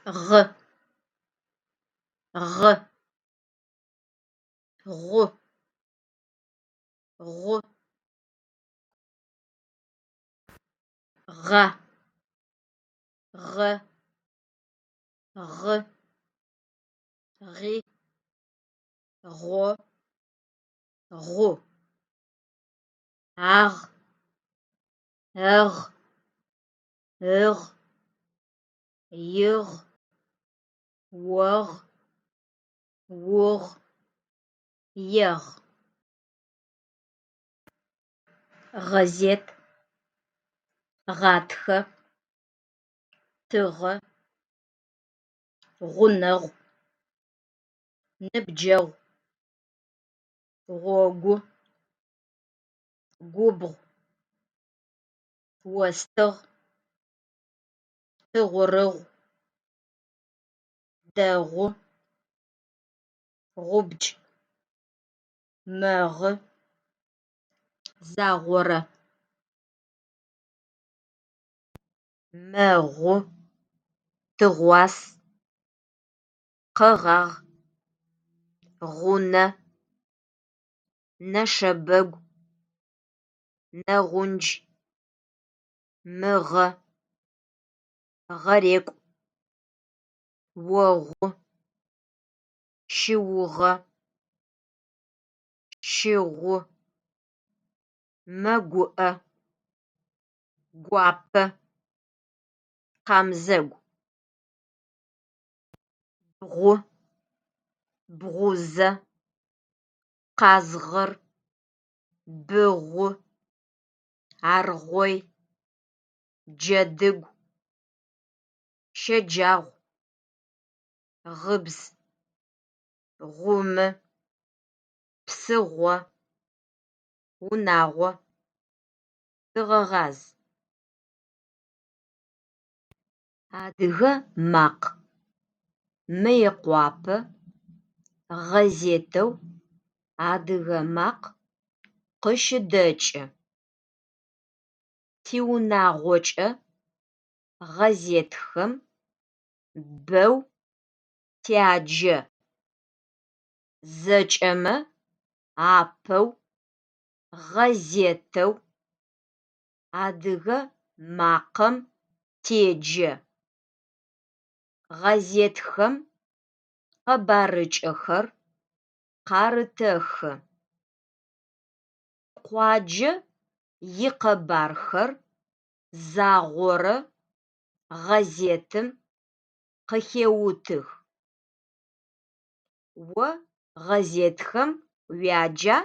Гъ, Гъэ, Гъу, Гъу. Гъа, гъэ, гъы, гъи, гъо, гъу. Агъ, эгъ, ыгъ, игъ, огъ, угъ, егъ. Гъэзет, гъатхэ, тыгъэ, гъунэгъу, ныбджэгъу, гъогу, губгъу, остыгъ, тыгъурыгъу, дэгъу, гъубдж, мэгъы, загъорэ. Мэгъу, тыгъуас, къэгъагъ, гъунэ, нэшэбэгу, нэгъундж, мыгъэ, гъэрекӏу, огъу, щыугъэ, щыгъу, мэгуӏэ, гуапэ, къамзэгу. Бгъу, бгъузэ, къазгъыр, быгъу, аргъой, джэдыгу, щэджагъу, гъыбз, гъумы, псыгъо, унагъо, тыгъэгъаз. Адыгэ макъ, Мыекъуапэ гъэзетэу «Адыгэ макъ» къыщыдэкӏы. Тиунагъокӏэ гъэзетхэм бэу тяджэ. Зэкӏэмэ апэу гъэзетэу «Адыгэ макъэм» теджэ. Гъэзетхэм къэбарыкӏэхэр къарытэхы. Тикъуаджэ икъэбархэр загъорэ гъэзетым къыхеутых. О гъэзетхэм уяджа?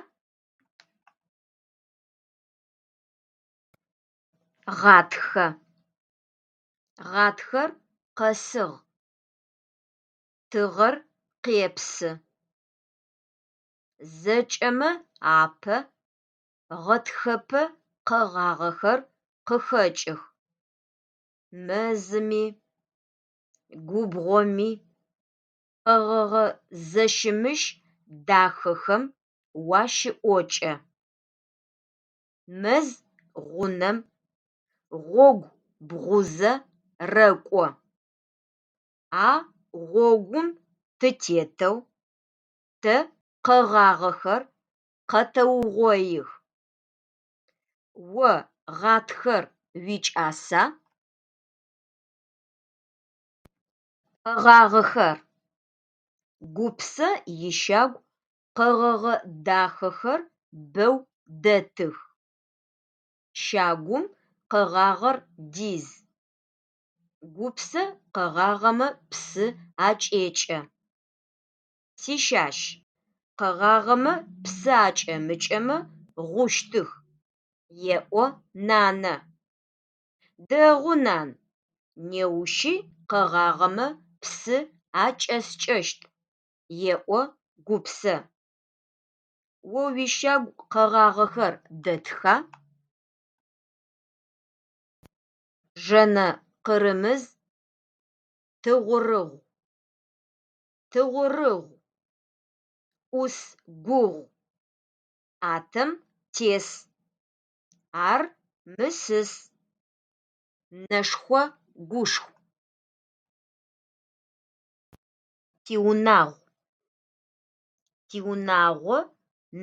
Гъатхэ. Гъатхэр къэсыгъ, тыгъэр къепсы. Зэкӏэмэ апэ гъэтхэпэ къэгъагъэхэр къыхэкӏых. Мэзыми, губгъоми къэгъэгъэ зэщымыщ дахэхэм уащыӏокӏэ. Мэз гъунэм гъогу бгъузэ рэкӏо. А гъогум тытетэу тэ къэгъагъэхэр къэтэугъоих. О гъатхэр уикӏаса? Къэгъагъэхэр. Гупсэ ищагу къэгъэгъэ дахэхэр бэу дэтых. Щагум къэгъагъэр диз. Гупсэ къэгъагъэмэ псы акӏекӏэ. Сищащ, къэгъагъэмэ псы акӏэмыкӏэмэ гъущтых, еӏо нанэ. Дэгъу, нан, неущи къэгъагъэмэ псы акӏэскӏэщт, еӏо Гупсэ. О уищагу къэгъагъэхэр дэтха? Жэнэ Къырымыз Тыгъурыгъу. Тыгъурыгъу, ӏус гугъу, ӏатэм тес, ар мысыс, нэшхо-гушху. Тиунагъу. Тиунагъо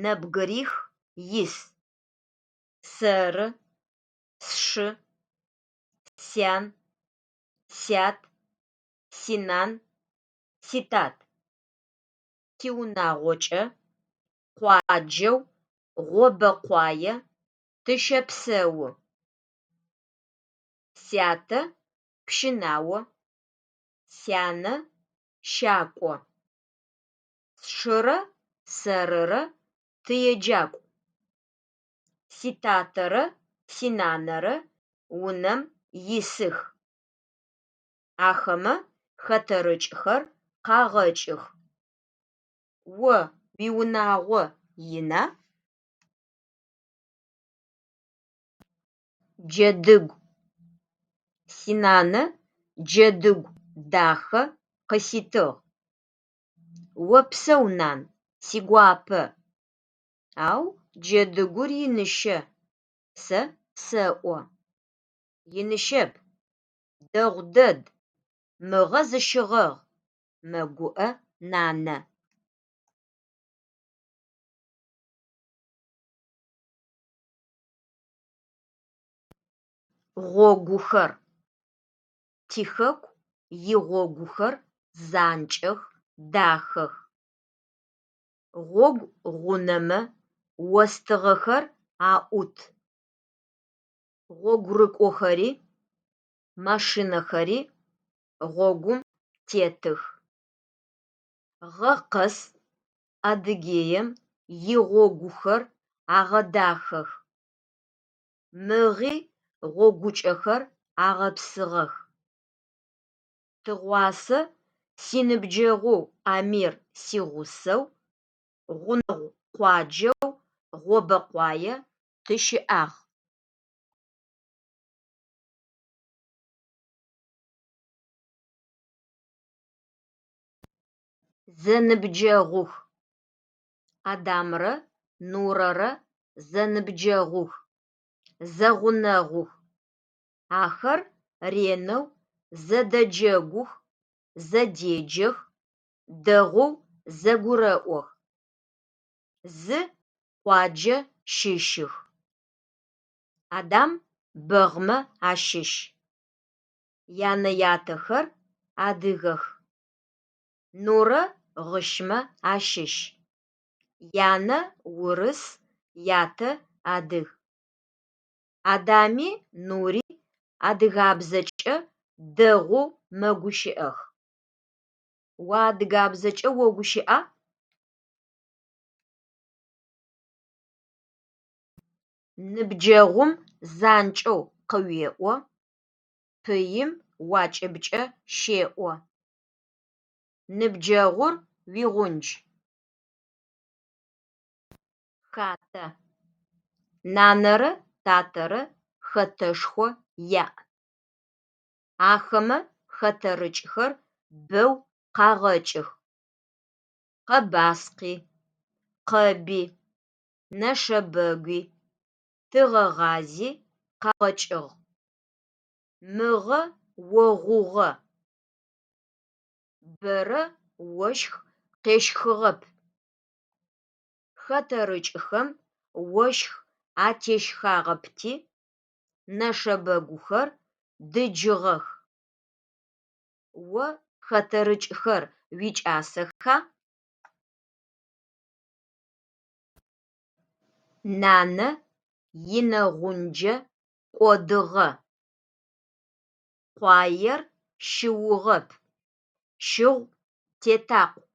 нэбгырих ис: сэры, сшы, сян, сят, синан, ситат. Тиунагъокӏэ къуаджэу Гъобэкъуае тыщэпсэу. Сятэ пщынао, сянэ шакӏо. Сшырэ сэрырэ тыеджакӏу. Ситатэрэ синанэрэ унэм исых. Ахэмэ хэтэрыкӏхэр къагъэкӏых. О уиунагъо ина? Джэдыгу. Синанэ джэдыгу дахэ къыситыгъ. Опсэу, нан, сигуапэ, ау джэдыгур иныщэ, сэ сэӏо. Иныщэп, дэгъу дэд, мыгъэ зыщыгъэгъ, мэгуӏэ нанэ. Гъогухэр. Тихэку игъогухэр занкӏэх, дахэх. Гъогу гъунэмэ остыгъэхэр аӏут. Гъогурыкӏохэри машинэхэри гъогум тетых. Гъэ къэс Адыгеем игъогухэр агъэдахэх. Мыгъи гъогукӏэхэр агъэпсыгъэх. Тыгъуасэ синыбджэгъоу Амир сигъусэу гъунэгъу къуаджэу Гъобэкъуае тыщыӏагъ. Зэныбджэгъух. Адамрэ Нурэрэ зэныбджэгъух, зэгъунэгъух. Ахэр ренэу зэдэджэгух, зэдеджэх, дэгъоу зэгурэӏох. Зы къуаджэ щыщых. Адам Бэгъмэ ащыщ. Янэ-ятэхэр адыгэх. Нурэ Гъыщмэ ащыщ. Янэ урыс, ятэ адыг. Адами Нури адыгабзэкӏэ дэгъоу мэгущыӏэх. О адыгабзэкӏэ огущыӏа? Ныбджэгъум занкӏэу къыуеӏо, пыим уакӏыбкӏэ щеӏо. Ныбджэгъур уигъундж. Хатэ. Нанэрэ татэрэ хэтэшхо яӏ. Ахэмэ хэтэрыкӏхэр бэу къагъэкӏых: къэбаскъи, къэби, нэшэбэгуи, тыгъэгъази къагъэкӏыгъ. Мыгъэ огъугъэ, бэрэ ощх къещхыгъэп. Хэтэрыкӏхэм ощх атещхагъэпти, нэшэбэгухэр дыджыгъэх. О хэтэрыкӏхэр уикӏасэха? Нанэ инэгъунджэ кӏодыгъэ. Къуаер щыугъэп, щыгъу тетакъу.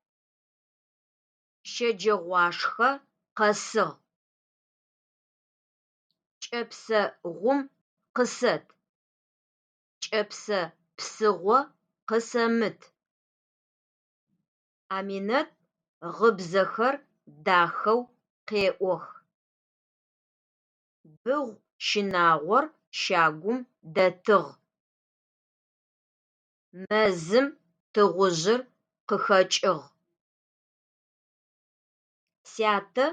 Щэджэгъуашхэ къэсыгъ. Кӏэпсэ гъум къысэт, кӏэпсэ псыгъо къысэмыт. Аминэт гъыбзэхэр дахэу къеӏох. Быгъу щынагъор щагум дэтыгъ. Мэзым тыгъужъыр къыхэкӏыгъ. Сятэ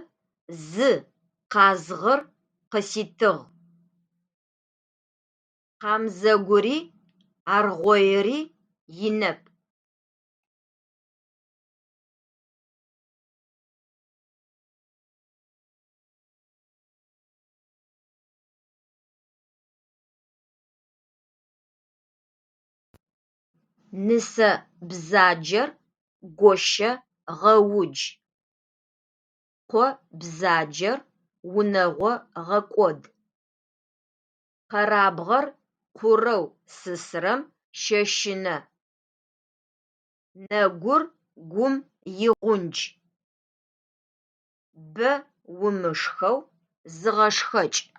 зы къазгъыр къыситыгъ. Къамзэгури аргъоири инэп. Нысэ бзаджэр гощэ гъэудж, къо бзаджэр унэгъо гъэкӏод. Къэрабгъэр къурэу сысрэм щэщынэ. Нэгур гум игъундж. Бэ умышхэу зыгъэшхэкӏ.